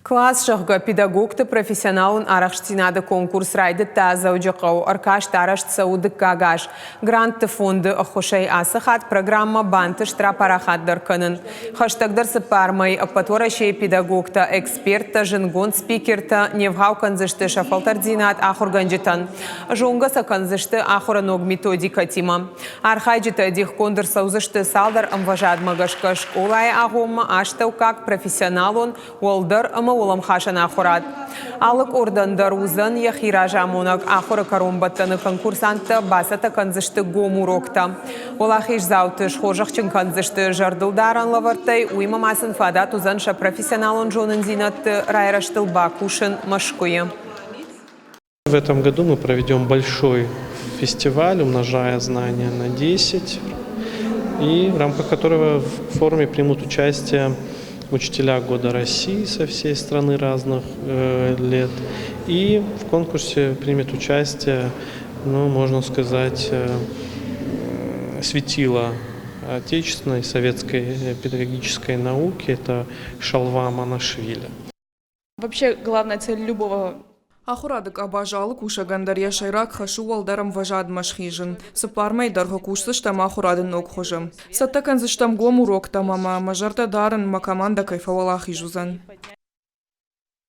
Класс, зӕгъгӕ, педагогты профессионалон арӕхстдзинады конкурс райдыдта Дзӕуджыхъӕуы. Ӕркаст арӕзт цӕуы дыккаг аз. Грантты фонды ӕххуысӕй ацы хатт программӕ бантыст рапарахатдӕр кӕнын. Хӕстӕгдӕр цыппар мӕй ӕппӕт Уӕрӕсейы педагогтӕ, эксперттӕ, зындгонд спикертӕ не вгъау кӕндзысты сӕ фӕлтӕрддзинад ахуыргӕнджытӕн. Зонгӕ сӕ кӕндзысты ахуыры ног методикӕтимӕ. Архайджытӕ дихгонд ӕрцӕудзысты цалдӕр ӕмвӕзадмӕ гӕсгӕ скъолайы агъоммӕ, астӕуккаг, профессионалон, уӕлдӕр ӕмӕ уӕлӕмхасӕн ахуырад. Алы къордӕн дӕр уыдзӕн йӕхи разамонӕг. Ахуыры кӕронбӕттӕны конкурсанттӕ бацӕттӕ кӕндзысты гом уроктӕ. Уӕлахиздзауты схорзӕхджын кӕндзысты зӕрдылдарӕн лӕвӕрттӕй, уыимӕ ма сын фадат уыдзӕн сӕ профессионалон зонындзинӕдты райрӕзтыл бакусын Мӕскуыйы. В этом году мы проведем большой фестиваль, умножая знания на 10, и в рамках которого в форуме примут участие учителя года России со всей страны разных лет. И в конкурсе примет участие, ну, можно сказать, светило отечественной советской педагогической науки, это Шалва Амонашвили. Вообще главная цель любого Ахуырады къабазы алы кусӕгӕн дӕр йӕ сӕйраг хӕс у уӕлдӕр ӕмвӕзадмӕ схизын. Цыппар мӕйы дӕргъы кусдзыстӕм ахуырады ног хуызы. Цӕттӕ кӕндзыстӕм гом уроктӕм ӕмӕ мӕ зӕрдӕ дарын, мӕ командӕ кӕй фӕуӕлахиз уыдзӕн.